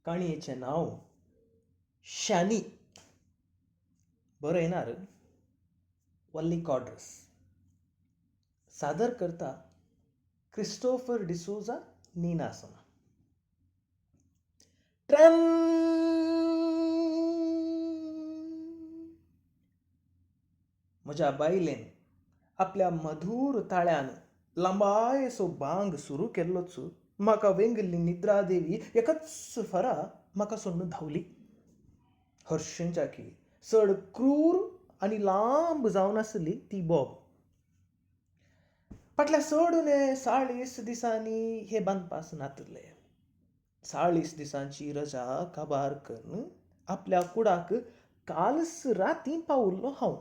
काणयेचें नांव शानी. बरयणार वल्ली कॉड्रस. सादर करता क्रिस्टोफर डिसोजा, नीनासम. म्हज्या बायलेन आपल्या मधूर ताळ्यान लांबायसो बांग सुरू केल्लोच म्हाका वेंगल्ली निद्रा देवी एकच फरा म्हाका सोडून धांवली. हर्शेंच्याकी चड क्रूर आनी लांब जावन आसली ती बोब. फाटल्या चड उणे 40 दिसांनी हे बांदपास नातले. 40 दिसांची रजा काबार करून आपल्या कुडाक कालच राती पावल्लो हांव.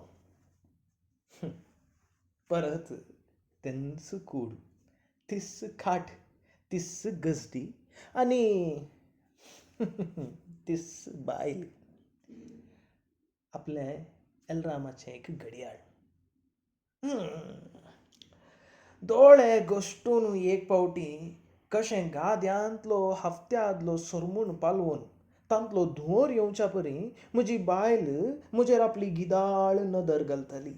परत तेंच कूड, तीच खाट, तीच गजडी आनी तीच बायल. आपलें एलरामाचें एक घडयाळ. दोळे घश्टून एक पावटी कशें गाद्यांतलो हफ्त्या आदलो सरमूण पालवून तांतलो धुंवर येवच्या परी म्हजी बायल म्हजेर आपली गिदाळ नदर घालताली.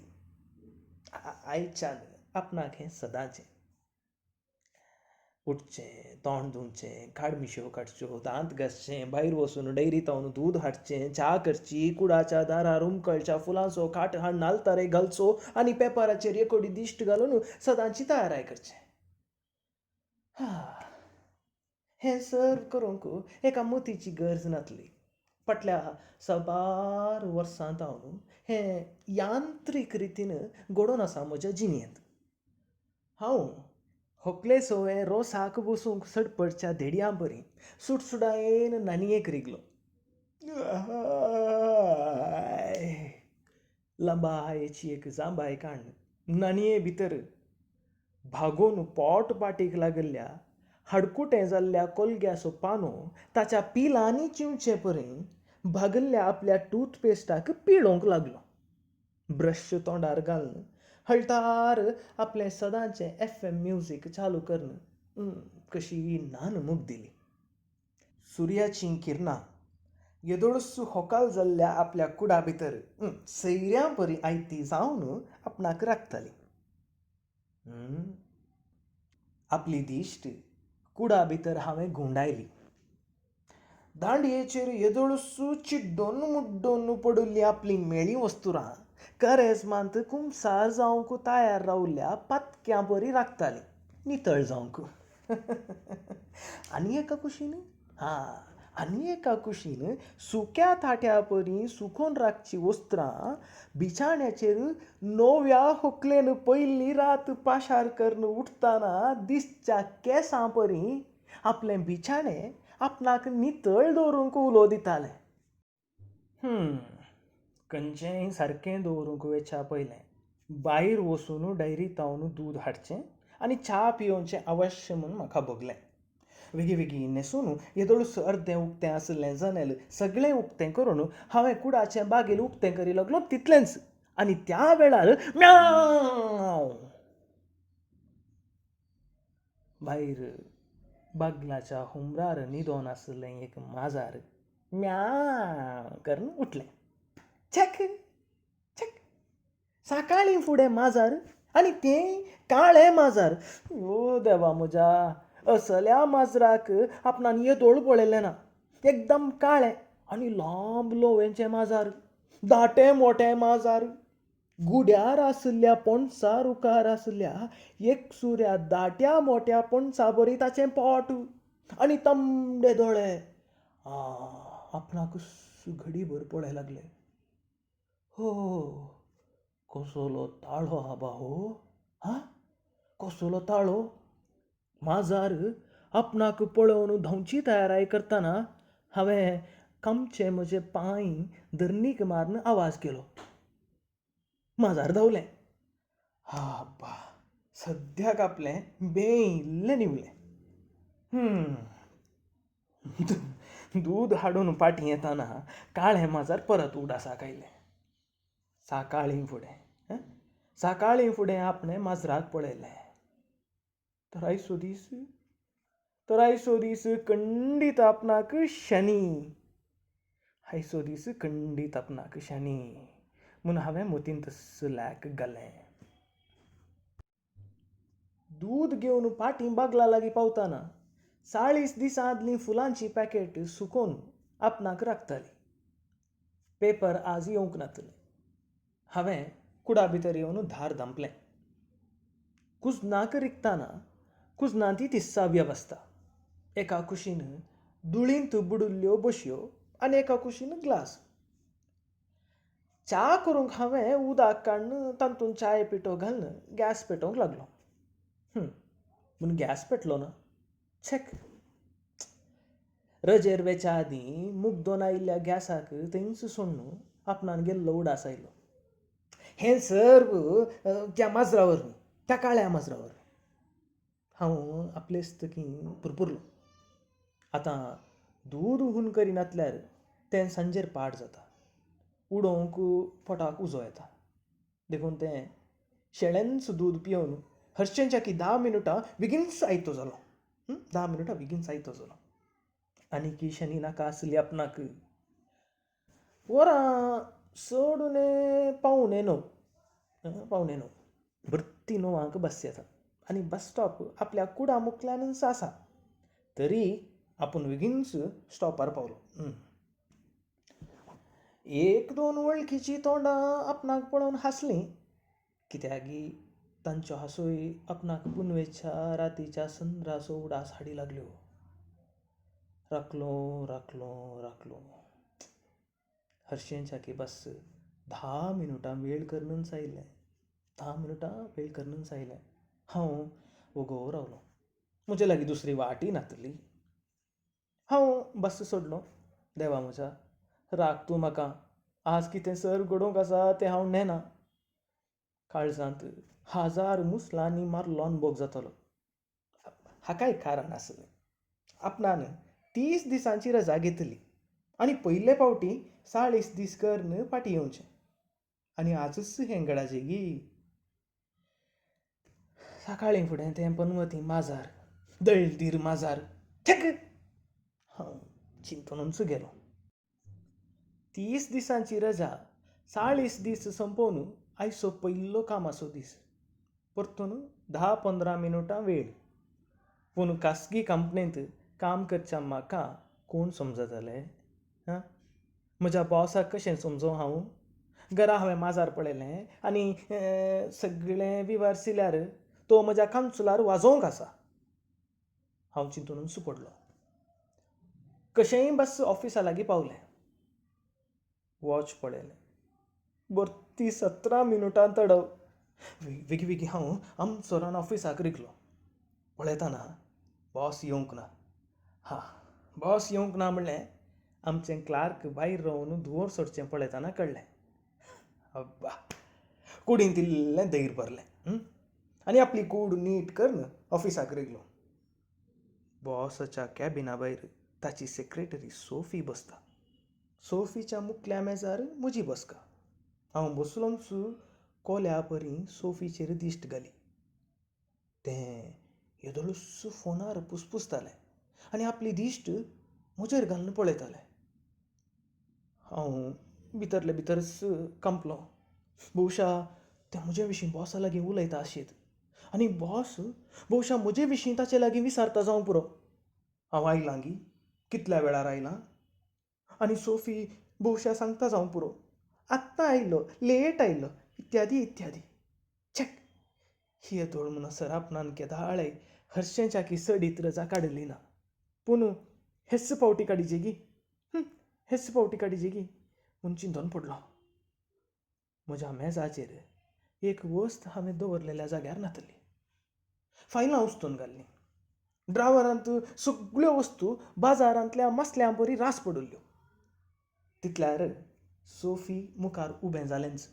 आयच्यान आपणाक हें सदांचें. उठचें, तोंड धुवचें, काडमिश्यो काडच्यो, दांत घासचें, भायर वचून डेयरींत दूद हाडचें, च्या करची, कुडाच्या दारार उमकळच्या फुलांचो खाट हाडून आल्तारे घालचो आनी पेपराचेर एकोडी दिश्ट घालून सदांची तयाराय करचें. हें सर्व करूंक एका मतीची गरज नासली. फाटल्या साबार वर्सांत हांव हें यांत्रीक रितीन घडोवन आसा म्हज्या जिणेंत. हांव होकले सोवे रोसाक बसूंक सडपडच्या धेडयां बरी सुटसुडायेन न्हाणयेक रिगलो. लांबायेची एक जांबाय काडून न्हाणये भितर भागोवन पोट पाटीक लागिल्ल्या हाडकुटें जाल्ल्या कोलग्याचो पानो ताच्या पिलांनी चिंवचे परी भागिल्ल्या आपल्या टूथपेस्टाक पिळोवंक लागलो. ब्रश तोंडार घालून हळतार आपलें सदांचें FM music चालू करून कशी न्हाण मूग दिली. सुर्याचीं किरणां येदोळस होकाल जाल्ल्या आपल्या कुडा भितर सैऱ्यां परी आयती जावन आपणाक राखताली. आपली दिश्ट कुडा भितर हांवें घुंवडायली. दांडयेचेर येदोळस चिड्डोन मुड्डोन पडिल्ली आपली मेळी वस्तुरां करेजमांत कुमसार जावंक तयार रावल्ल्या पातक्यां बरी राखताली नितळ जावंक. आनी एका कुशीन आनी एका कुशीन सुक्या ताट्या परी सुकोवन राखची वस्त्रां बिछाण्याचेर नव्या होकलेन पयली रात पाशार करून उठतना दिसच्या केंसां परी आपलें बिछाणें आपणाक नितळ दवरूंक उलो दितालें. खंयचेंय सारकें दवरूंक वेच्या पयलें भायर वचून डायरींत दूद हाडचें आनी च्या पियोवचें अवश्य म्हूण म्हाका भोगलें. वेगीं वेगीं न्हेसून येदोळस अर्दें उक्तें आशिल्लें जनेल सगळें उक्तें करून हांवें कुडाचें बागेल उक्तें करी लागलो तितलेंच. आनी त्या वेळार म्यांव भायर बागलाच्या हुमरार न्हिदोन आशिल्लें एक माजार म्यांव करून उठलें. छेक छेक सकाळीं फुडें माजर आनी तें काळें माजर. ओ देवा म्हज्या, असल्या माजराक आपणान येदोळ पळयलें ना. एकदम काळें आनी लांब लोवेंचें माजर, दाटें मोटें माजर, गुड्यार आशिल्ल्या पणसा रुखार आशिल्ल्या एकसुऱ्या दाट्या मोट्या पणसा बरी ताचें पोट आनी तांबडे दोळे. आपणाक घडीभर पळय लागले. हो कसलो ताळो आबा हो, हा कसलो ताळो. माजार आपणाक पळोवन धांवची तयाराय करतना हांवें कामचे म्हजे पांय धरणीक मारून आवाज केलो. माजार धांवलें. आबा सद्याक आपलें बें इल्लें निवलें. दूद हाडून पाटी येतना काळें माजर परत उडासाक आयलें. सकाळीं फुडें सकाळीं फुडें आपणें माजराक पळयलें. तर आयचो दीस तर आयचो दीस खंडीत आपणाक शनी, आयचो दीस खंडीत आपणाक शनी म्हूण हांवें मतींत लॅक घालें. दूद घेवन पाटीं बागला लागीं पावतना 40 दिसां आदलीं फुलांची पॅकेट सुकोवन आपणाक राखताली. पेपर आज येवंक नातलें. हांवें कुडा भितर येवन धार धांपलें. कुजनाक रिगतना कुजनांत ती वेवस्था, एका कुशीन धुळींत बुडिल्ल्यो बशयो आनी एका कुशीन ग्लास. च्या करूंक हांवें उदक काडून तातूंत चाय पिठो घालून गॅस पेटोवंक लागलो. पूण गॅस पेटलो ना. छेक, रजेर वेच्या आदीं मुगदोन आयिल्ल्या गॅसाक थंयच सोडून आपणान गेल्लो उडास आयलो. हें सर्व त्या माजरा वरवीं, त्या काळ्या माजरा वरवीं. हांव आपलेच तकी पुरपुरलो. आतां दूद हून करिनातल्यार तें सांजेर पाड जाता, उडोवंक पोटाक उजो येता. देखून तें शेळेंच दूद पिवन हरशेंच्या की 10 मिनुटां बेगीनच आयतो जालो. 10 मिनुटां बेगीनच आयतो जालो. आनी की शनी नाका आसली आपणाक. वरां चड 8:45, 8:45 भरती 9 बस येता आनी बस स्टॉप आपल्या कुडा मुखल्यानच आसा. तरी आपूण बेगीनच स्टॉपार पावलो. 1-2 वळखीचीं तोंडां आपणाक पळोवन हांसलीं. कित्याकी तांच्यो हांसोय आपणाक पुनवेच्या रातीच्या संद्राचो उडास हाडी लागल्यो. राखलो राखलो राखलो. हरशेंच्या की बस 10 मिनुटां वेळ करूनच आयलें. 10 मिनुटां वेळ करूनच आयलें. हांव वोगो रावलो. म्हजे लागीं दुसरी वाटय नातली. हांव बस सोडलो. देवा म्हज्या, राख तूं म्हाका. आज कितें सर घडोवंक आसा तें हांव नेना. काळजांत 1000 मुसलांनी मारलो अनभोग जातलो. हाकाय कारण आसलें. आपणान 30 दिसांची रजा घेतली आनी पयले फावटी 40 दीस करून फाटीं येवचें. आनी आजच हें घडाचें गी. सकाळीं फुडें तें पनवती माजार, दळदीर माजार. थेक, हांव चिंतूनच गेलो. 30 दिसांची रजा 40 दीस संपोवन आयचो पयलो कामाचो दीस. परतून 10-15 मिनुटां वेळ. पूण खासगी कंपनींत काम करच्या म्हाका कोण समजतले? हां, म्हज्या बॉसाक कशें समजोवं हांव? घरा हांवें माजार पळयलें आनी सगळें विवर्सिल्यार तो म्हज्या कानसुलार वाजोवंक आसा. हांव चिंतूनच पडलो. कशेंय बस ऑफिसा लागीं पावलें. वॉच पळयलें. बरती 17 मिनुटां तडव. बेगी बेगी हांव आमसोरान ऑफिसाक रिगलो. पळयतना बॉस येवंक ना. हा, बॉस येवंक ना म्हणलें आमचें क्लार्क भायर रावन धुंवर सोडचें पळयतना कळ्ळें. अब्बा, कुडींत इल्लें धैर्य भरलें आनी आपली कूड नीट करून ऑफिसाक रिगलो. बॉसाच्या कॅबिना भायर ताची सेक्रेटरी सोफी बसता. सोफीच्या मुखल्या मेजार म्हजी बसका. हांव बसलोंच कोल्या परी सोफीचेर दिश्ट घाली. तें येदोळूच फोनार पुसपुसतालें आनी आपली दिश्ट म्हजेर घालून पळयतालें. हांव भितरले भितरच कांपलो. भोवशा तें म्हजे विशीं बॉसा लागीं उलयता आशीत आनी बॉस भोवशा म्हजे विशीं ताचे लागीं विचारता जावं पुरो. हांव आयलां गी, कितल्या वेळार आयलां? आनी सोफी भोवशा सांगता जावं पुरो, आत्तां आयलो, लेट आयलो, इत्यादी इत्यादी. छेक, ही येदोळ म्हणसर आपणान केदाळय हरशेंच्या की सडीत रजा काडली ना. पूण हेच फावटी काडिजे गी, हेच फावटी काडिजे गी म्हूण चिंतून पडलो. म्हज्या मेजाचेर एक वस्त हांवें दवरलेल्या जाग्यार नातली. फायलां उस्तून घाल्लीं. ड्रावरांत सगळ्यो वस्तू बाजारांतल्या मसल्यां परी रास पडिल्ल्यो. तितल्यार सोफी मुखार उबें जालेंच.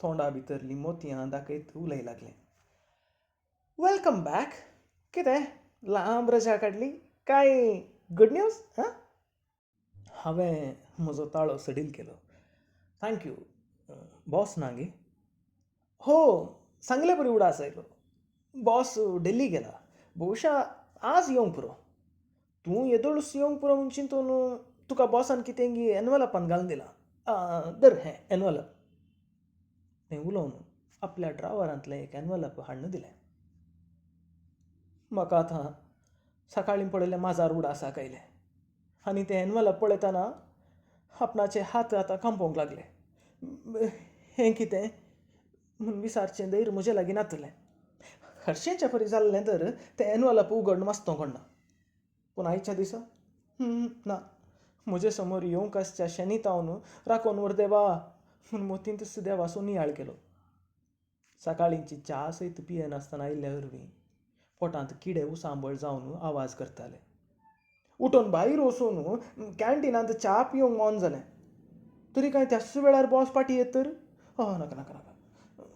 तोंडा भितरलीं मोतयां दाखयत उलय लागलें. Welcome back. कितें लांब रजा काडली काय गुड न्यूज? हां, हांवें म्हजो ताळो सडील केलो. Thank you. Boss ना गे? हो, सांगले बरी उडास आयलो. बॉस दिल्ली गेला, भोवशा आज येवंक पुरो. तूं येदोळूच येवंक पुरो म्हूण चिंतून तुका बॉसान कितेंगी एनवलपान घालून दिलां. धर हें एनवलप. तें उलोवन आपल्या ड्रावरांतलें एक एनवलप हाडून दिलें. म्हाका आतां सकाळीं पळयलें माजार उडासाक आयलें आनी तें एनवलप पळयतना आपणाचे हात आतां कांपोंक लागले. हें कितें म्हूण विचारचें धैर्य म्हजे लागीं नातलें. हरशेंचे परी जाल्लें तर तें एनवलप उगड वाचतो कोण ना, पूण आयच्या दिसा ना. म्हजे समोर येवंक आसच्या शेनी तावन राखोन व्हर देवा म्हूण मतींतच देवाचो नियाळ केलो. सकाळींची च्या सयत पियेनासतना आयिल्ल्या वरवीं पोटांत किडे उसांबळ जावन आवाज करताले. उठून भायर वचून कॅन्टिनांत च्या पिवंक मन जालें तरी कांय त्याच वेळार बॉस पाटी येत तर नाका नाका नाका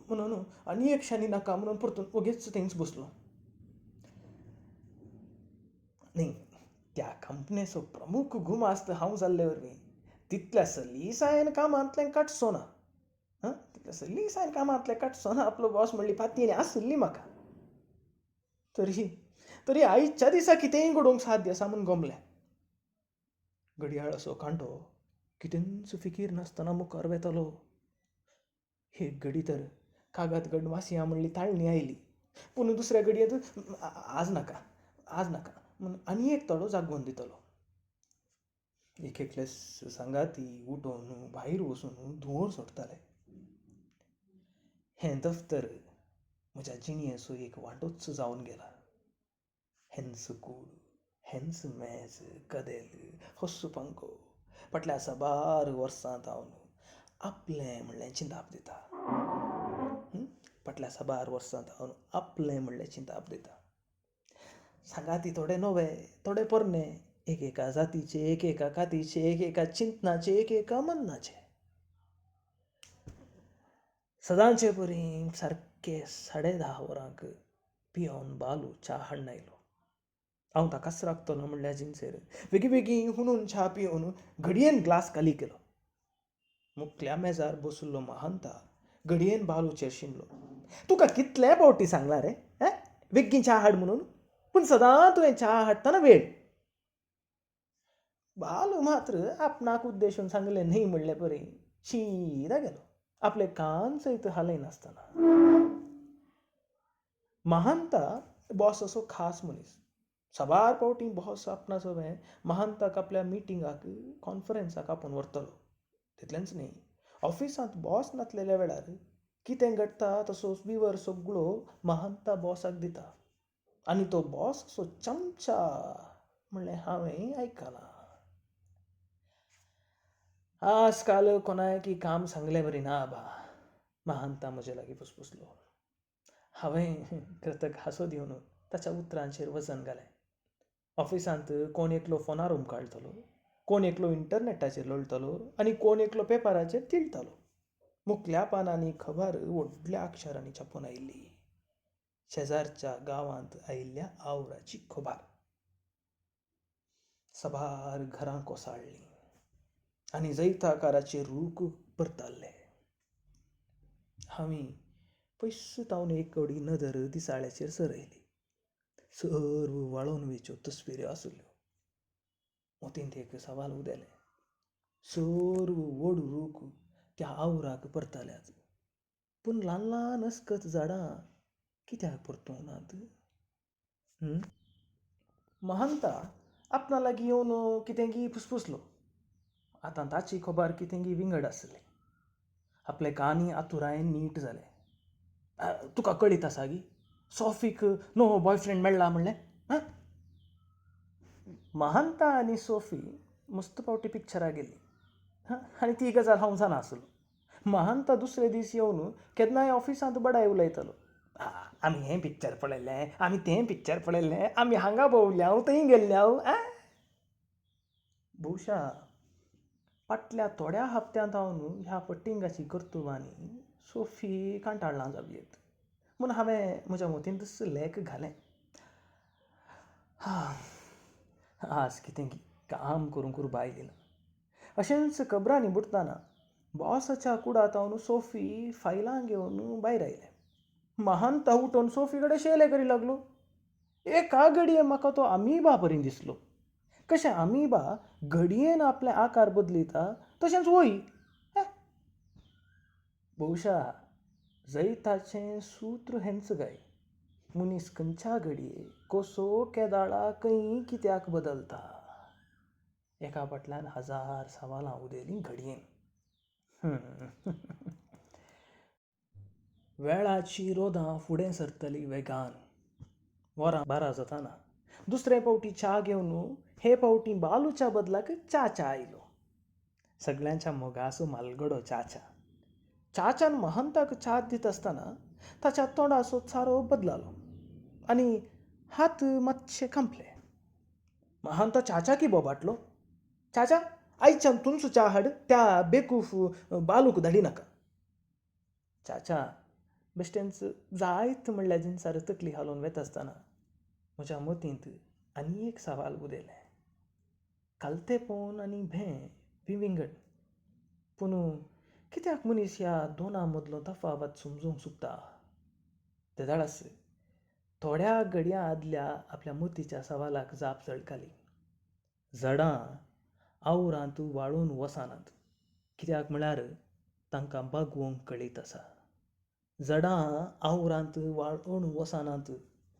म्हणून आनी एक शेनी नाका म्हणून परतून ओगीच थंयच बसलो. न्ही, त्या कंपनीचो प्रमुख गुमास्त हांव जाल्ले वरवीं तितल्या सलीसायेन कामांतलें काडचो ना, तितल्या सलीसायेन कामांतलें काडचो ना आपलो बॉस म्हणली पातयेणी आशिल्ली म्हाका. तरी तरी आयच्या दिसा कितेंय घडोवंक साध्य आसा म्हूण गमलें. घडयाळाचो कांटो कितेंच फिकीर नासतना मुखार वेतालो. एक घडी तर कागद घड वासया म्हणली ताळणी आयली, पूण दुसऱ्या घडयेंत आज नाका आज नाका म्हूण आनी एक थोडो जागोवन दितलो. एक एकले सांगाती उठोवन भायर वचून धुंवर सोडटाले. हें दफ्तर म्हज्या जिणेचो एक वांटोच जावन गेला. हेंच कूड, हेंच मेज, कदेल, होच पंखो फाटल्या साबार वर्सां जावन आपलें म्हणलें चिंताप दिता. फाटल्या साबार वर्सां जावन आपलें म्हणलें चिंताप दिता. सांगाती थोडे नवे, थोडे पोरणे, एकेका जातीचे, एकेका कातीचे, एकेका चिंतनाचे, एकेका मन्नाचे. सदांचे परी सारके 10:30 वरांक पियोन बालू च्या हाडून आयलो. हांव ताकाच राखतलो म्हणल्या जिनसेर बेगी बेगीन हुनून च्या पिवन घडयेन ग्लास खाली केलो. मुखल्या मेजार बशिल्लो महांता घडयेन बालूचेर शिणलो, तुका कितले फावटी सांगलां रे बेगीन च्या हाड म्हणून, पूण सदां तुवें च्या हाडटना वेळ. बालू मात्र आपणाक उद्देशून सांगलें न्ही म्हणले परी शिदा गेलो, आपले कान सयत हालयनासतना. महांता बॉस असो खास मनीस. साबार फावटी बॉस आपणा सवें महांताक आपल्या मिटिंगाक कॉन्फरन्साक आपोवन व्हरतलो. तितलेंच न्ही, ऑफिसांत बॉस नासलेल्या वेळार कितें घडटा तसो विवर सगळो महांता बॉसाक दिता आनी तो बॉस असो चमचा म्हणलें हांवें आयकलां. आजकाल कोणायकी काम सांगलें बरी ना बा, महांता म्हजे लागीं फुसफुसलो. हांवें कृतक हांसो दिवन ताच्या उतरांचेर वजन घालें. ऑफिसांत कोण एकलो फोनार उमकाळटलो, कोण एकलो इंटरनेटाचेर लोळटलो आनी कोण एकलो पेपराचेर तिळटलो. मुखल्या पानांनी खबर व्हडल्या अक्षरांनी छापून आयिल्ली, शेजारच्या गांवांत आयिल्ल्या आवराची खबर. साबार घरां कोसळ्ळीं आनी जैताकाराचे रूख परताल्ले. हांवें पयस तावन एक कडी नदर दिसाळ्याचेर सरयली. सर्व वाळोवन वेच्यो तस्विऱ्यो आशिल्ल्यो. मतींत एक सवाल उदेलें, सर्व व्हड रूख त्या आवराक परतल्यात, पूण ल्हान ल्हान अस्कत झाडां कित्याक परतूंक नात? महांता आपणा लागीं येवन कितेंगी फुसफुसलो. आतां ताची खबर कितेंगी विंगड आसली. आपले कानी आतुरायेन नीट जाले. तुका कळीत आसा गी सोफीक नवो बॉयफ्रेंड मेळ्ळा म्हणलें? महांता आनी सोफी मस्त फावटी पिक्चराक गेल्लीं आनी ती गजाल हांव जाणा आसलो. महांता दुसरे दीस येवन केन्नाय ऑफिसांत बडाय उलयतालो, आमी हें पिक्चर पळयलें, आमी तें पिक्चर पळयलें, आमी हांगा भोंवल्या, थंय गेल्ल्या. भोवशा फाटल्या थोड्या हप्त्यांत हांव ह्या फटिंगाची कर्तुबांनी सोफी कांटाळ्ळां जावयेत म्हूण हांवें म्हज्या मतींतच लेख घालें. आज कितें काम करूंक उर्बा आयली ना. अशेंच खबरांनी बुडटना बॉसाच्या कुडांत हांव सोफी फायलां घेवन भायर आयलें. महांता उठून सोफी कडेन शेले करी लागलो. एका घडये म्हाका तो अमिबा परी दिसलो. कशें अमिबा घडयेन आपले आकार बदलिता तशेंच वय. बहुशा जैताचें सूत्र हेंच गाय. मनीस खंयच्या घडये कसो केदाळा खंय कित्याक बदलता. एका फाटल्यान हजार सवालां उदेलीं घडयेन. वेळाची रोदां फुडें सरतली वेगान. वरां 12 जाताना दुसरे फावटी च्या घेवन हे फावटी बालूच्या बदलाक चाचा आयलो. सगळ्यांच्या मोगाचो मालगडो चाचा. चाचान महंताक च्या दिता आसतना ताच्या तोंडाचो चारो बदलालो आनी हात मातशे कांपले. महंत चाचा की बोबाटलो, चाचा आयच्यान तुमचो च्या हाड, त्या बेकूफ बालूक धाडिनाका. चाचा बेश्टेंच जायत म्हणल्या जिनसार तकली हालोवन वेता आसतना म्हज्या मतींत आनी एक सवाल उदेलें. कालतेपण आनी भें बी विंगड, पूण कित्याक मनीस ह्या दोना मदलो तफावत समजूंक सोदता? तेदाळास थोड्या घडयां आदल्या आपल्या मतीच्या सवालाक जाप झळकाली. झाडां आवरांत वाळून वचनात, कित्याक म्हळ्यार तांकां बागोवंक कळीत आसा. झाडां आवरांत वाळून वचनात,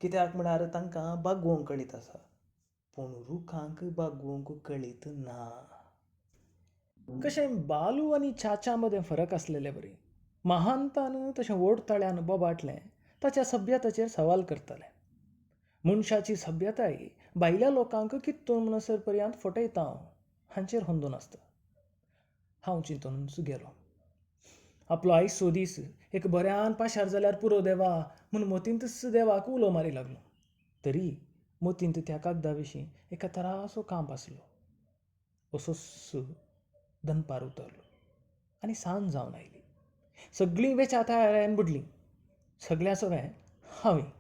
कित्याक म्हळ्यार तांकां बागोवंक कळीत आसा, पूण रुखांक बागोवंक कळीत ना. कशें बालू आनी चाचा मदें फरक आसलेले बरी महांतान तशें व्हड ताळ्यान बोबाटलें ताच्या सभ्यताचेर सवाल करताले. मनशाची सभ्यताय भायल्या लोकांक कित्तून म्हणसर पर्यंत फटयता हांव हांचेर होंदून आसता. हांव चिंतूनच गेलो. आपलो आयसो दीस एक बऱ्यान पाशार जाल्यार पुरो देवा म्हूण मतींतच देवाक उलो मारी लागलो. तरी मतींत त्या कागदा विशीं एका तरासो कांप आसलो. असोच दनपार उतरलो आनी सांज जावन आयली. सगळीं वेच्या तयारायेन बुडलीं. सगळ्या सवें हांवें.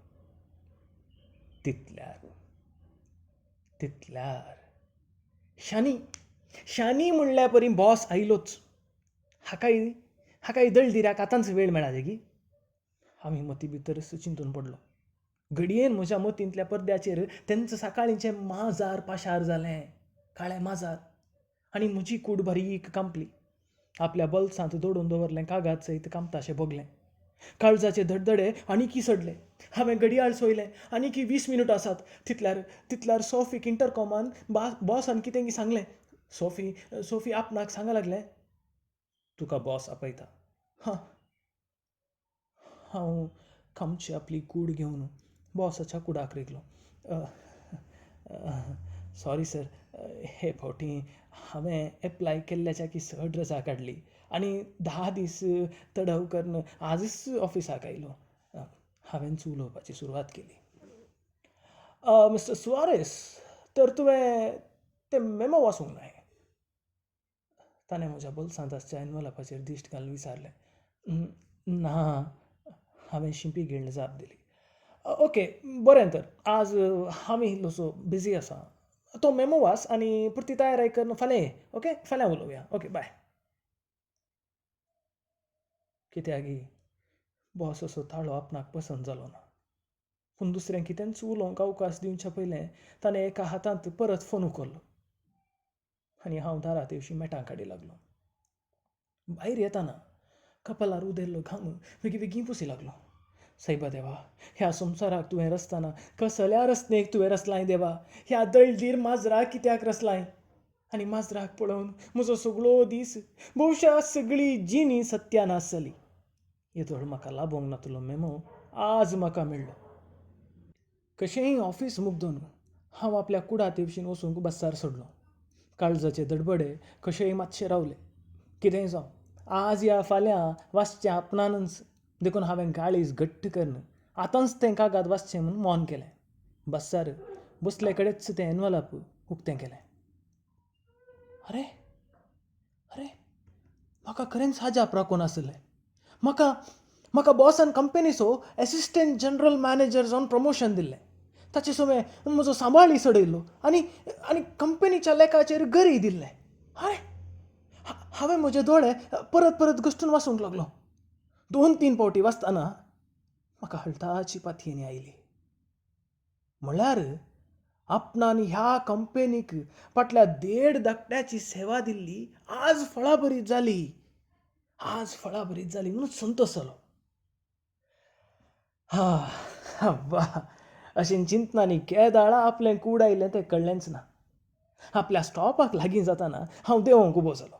तितल्यार तितल्यार शानी शानी म्हणल्या परी बॉस आयलोच. हाकाय हाकाय दळदिऱ्याक आतांच वेळ मेळा गी. हांवें मती भितरच चिंतून पडलो. घडयेन म्हज्या मतींतल्या पद्याचेर तेंच सकाळींचें माजार पाशार जालें, काळें माजार, आनी म्हजी कूड बारीक कांपली. आपल्या बोल्सांत दोडून दवरलें कागाद सयत कामताशें भोगलें. काळजाचे धडधडे आनीकी सडले. हांवें घडयाळ चोयलें, आनीकी 20 मिनट आसात. तितल्यार तितल्यार सोफीक इंटरकॉमान बॉसान कितें सांगलें. सोफी सोफी आपणाक सांगा लागलें, तुका बॉस आपयता. हां, हांव कामची आपली कूड घेवन बॉसाच्या कुडाक रिगलो. सॉरी सर, हे फावटी हांवें एप्लाय केल्ल्याच्या की चड रजा काडली आनी 10 दीस तडव करून आजच ऑफिसाक आयलो. हांवेंच उलोवपाची सुरवात केली. मिस्टर सुआरेस, तर तुवें तें मेमो वाचूंक नाय? ताणें म्हज्या बोल्सांत आसच्या एनवलपाचेर दिश्ट घालून विचारलें. ना, हांवें शिंपी गिळ्ळ जाप दिली. ओके, बरें तर, आज हांव इल्लोसो बिजी आसा. तो मेमो वाच आनी पुरती तयाराय करून फाल्यां ये. ओके, फाल्यां उलोवया. Okay, bye. कित्याक बॉस असो ताळो आपणाक पसंत जालो ना. पूण दुसरें कितेंच उलोवंक अवकाश दिवच्या पयलें ताणें एका हातांत परत फोन उखल्लो आनी हांव दारा तेवशी मेटां काडी लागलो. भायर येताना कपालार उदेल्लो घाम बेगी बेगीन पुसी लागलो. सायबा देवा, ह्या संवसाराक तुवें रचतना कसल्या रचनेक तुवें रचलाय देवा? ह्या दळदीर माजराक कित्याक रचलाय? आनी माजराक पळोवन म्हजो सगळो दीस, बहुशा सगळी जिणी सत्यानाश जाली. येदोळ म्हाका लाभोंक नातलो मेमो आज म्हाका मेळ्ळो. कशेंय ऑफीस मुगदून हांव आपल्या कुडा तेवशीन वचूंक बस्सार सोडलो. काळजाचे दडबडे कशेंय मातशे रावले. कितेंय जावं, आज या फाल्यां वाचचें आपणानच. देखून हांवें गाळीस घट्ट करून आतांच तें कागाद वाचचें म्हूण मौन केलें. बस्सार बसले कडेच तें एनवलप उक्तें केलें. अरे अरे, म्हाका खरेंच अजाप राखून आसलें. म्हाका म्हाका बॉसान कंपनीचो एसिस्टंट जनरल मॅनेजर जावन प्रमोशन दिल्लें. ताचे सवें म्हजो सांबाळी चडयल्लो आनी आनी कंपनीच्या लेखाचेर गरी दिल्लें. अरे, हांवें म्हजे दोळे परत परत घश्टून वाचूंक लागलो. 2-3 फावटी वाचतना म्हाका हळताची पातयेणी आयली. म्हळ्यार आपणान ह्या कंपेनीक फाटल्या देड धाकट्याची सेवा दिल्ली आज फळाभरीत जाली, आज फळाभरीत जाली म्हणून संतोश जालो. हा वा अशें चिंतनांनी केदाळा आपलें कूड आयलें तें कळ्ळेंच ना. आपल्या स्टॉपाक लागीं जाताना हांव देंवोंक उबो जालो.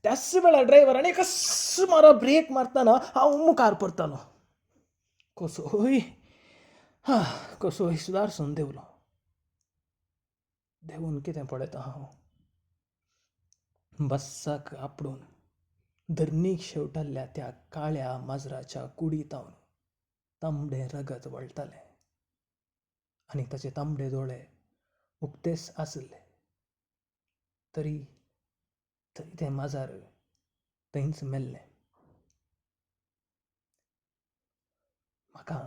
त्याच वेळार ड्रायव्हरान एकच मारा ब्रेक मारतना हांव मुखार परतलो. कसोय हा कसोय सुदारसून देंवलो. देंवून कितें पळयता हांव, बस्साक आपडून धरणीक शेवटाल्ल्या त्या काळ्या माजराच्या कुडींत तांबडें रगत वळटालें आनी ताचे तांबडे दोळे उक्तेच आसले. तरी तरी तें माजर थंयच मेल्लें. म्हाका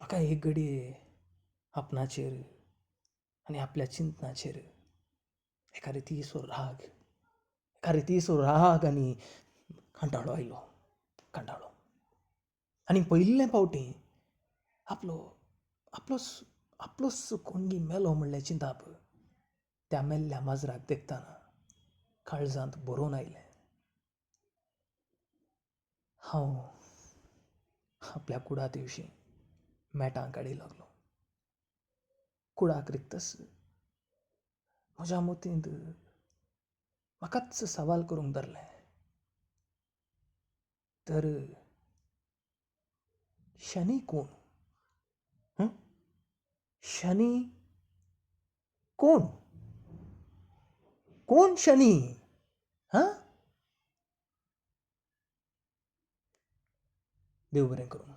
म्हाका एक घडये आपणाचेर आनी आपल्या चिंतनाचेर एका रितीचो राग, एका रितीचो राग आनी कंटाळो आयलो, कंटाळो. आनी पयिल्ले फावटी आपलो आपलोच आपलोच कोणगी मेलो म्हणलें चिंताप त्या मेल्ल्या माजराक देखतना काळजांत भरून आयलें. हांव आपल्या कुडा दिवशी मेटां काडी लागलो. कुडाक रिगतच म्हज्या मतींत म्हाकाच सवाल करूंक धरलें, तर शनी कोण? शनी कोण? कोण शनी? हां, देव बरें करूं.